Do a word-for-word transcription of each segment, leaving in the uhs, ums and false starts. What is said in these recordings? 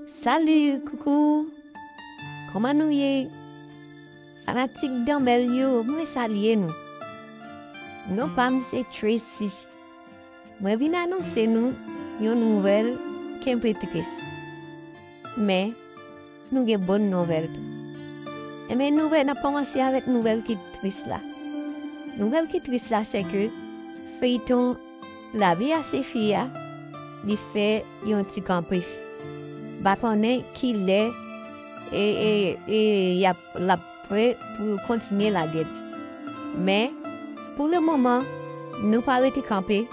Salut, coucou. Kòman nou ye? Fanatik Danbèl yo, mwen salye nou. Non pa m se Tracy. Mwen vin anonse nou yon nouvèl ki enpe tris. Men, nou gen bòn nouvèl tou. Enben, nouvèl, n ap kòmanse avèk nouvèl ki tris la. Nouvèl ki tris la, se ke feyton Lavi a Sefi a, li fè yon ti kanpe. M pa konnen kilè e, e, e y ap, l ap prè pou yo kontinye lagèt. Men, pou le moman, nou pa rete kanpe,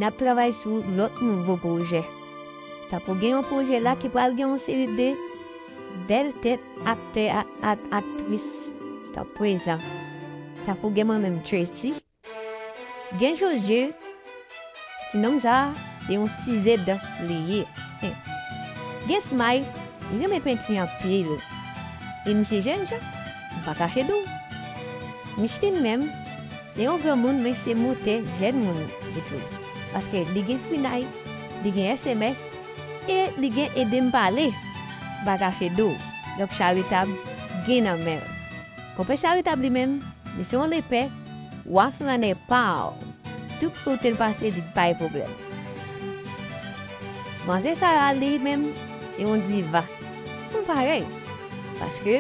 n ap travay sou lòt nouvo pwojè. Tankou gen yon pwojè la ki pral gen yon seri de bèl tèt aktè a- ak aktris. Tankou prezan. Tankou gen mwen menm Tracy. Gen Josye, ti nonm sa a, se yon ti zedans li ye. Hen. Gen Smay, li renmen penti anpil. E misye jèn jan, m pa kache di w. Micheline menm, se yon granmoun, men se motè jèn moun li sou li. Paske li gen Frinay, li gen S M S, e li gen Ede m pale. M pa kache di w. Donk, Charitab gen nan men l. Konpè Charitab li menm, li se yon lepè, wa flannè pa w. Tout kote l pase, li bay pwoblèm. Manzè Sara li menm, se yon diva san parèy. Paske,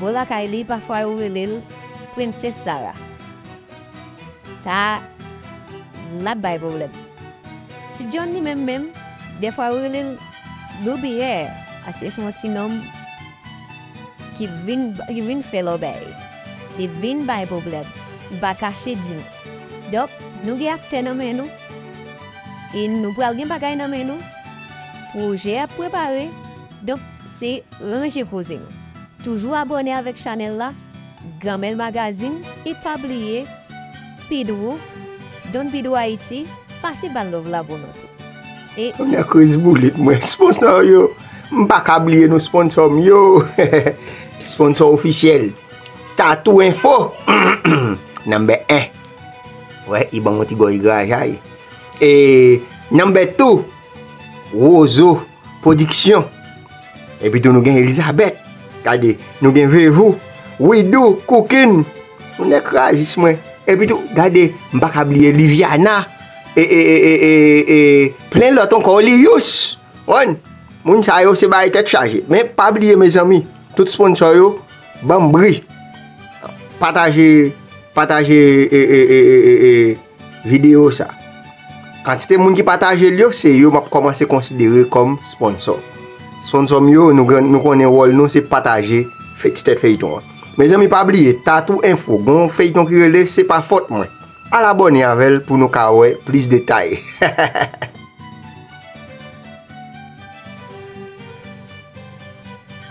bò lakay li, pafwa yo rele l Prensès Sara. Sa, l ap bay pwoblèm. Ti John li menm menm, dèfwa yo rele l Loubiyè, paske se yon ti nonm ki vin, ki vin fè lòbèy. Li vin bay pwoblèm. M pa kache di nou. Donk, nou gen aktè nan men nou. E nou pral gen bagay nan men nou. Pwojè ap prepare. Donk, se ranje koze nou. Toujou abòne avèk chanèl la, Granmèl Magazine, e pa bliye Pidou, Don Pidou Ayiti, pase ba l love la pou nou tou. E Kounye a kriz boulit mwen. Sponsò yo, m pa ka bliye nou sponsò m yo. Sponsò ofisyèl, Tatou Info. Number un. Wè, i ban m yon ti gòj grajay. E number two, Wozo Pwodiksyon. Epi tou nou gen Elizabeth. Gade, nou gen Vevou, Widou, Koukin. Nou nèg rajis mwen. Epi tou, gade, m pa ka bliye Liviana. E, e, e, e, e, e, plen lòt ankò, Liyous. Konprann? Moun sa yo se bay tèt chaje. Men pa bliye, mezanmi, tout sponsò yo, ban m bri. Pataje, pataje, e, e, e, e, e, e, videyo sa. Kantite moun ki pataje l yo, se yo m ap kòmanse konsidere kòm sponsò. Sponsò m yo, nou, gran- nou konnen wòl nou, se pataje fe- ti tèt feyton an. Mezanmi, pa bliye, Tatou Info, gon feyton ki rele Se pa fòt mwen. Al abòne avè l pou nou ka wè plis detay.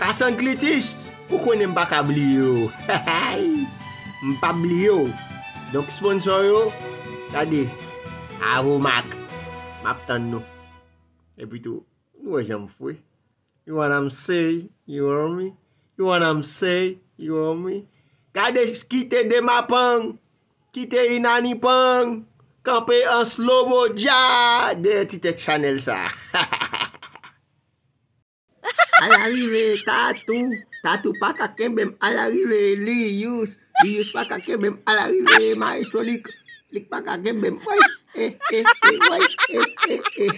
Kasanglitis, ou konnen m pa ka bliye w. M p ap bliye w. Donk, sponsò yo, gade, Avomax, m ap tann nou. Epi tou, nou wè jan m fwe. You wanna say, you want me? You wanna say, you want me? Gade, kite Demapang, kite Inanipang, kanpe an slobo dja dèyè ti tèt chanèl sa. Al arive, Tatou. Tatou pa ka kenbe m. Al arive, Liyous. Liyous pa ka kenbe m. Al arive, Maestro Lik. Lik pa ka kenbe m. Woy, eh, eh, eh, woy, eh, eh, eh.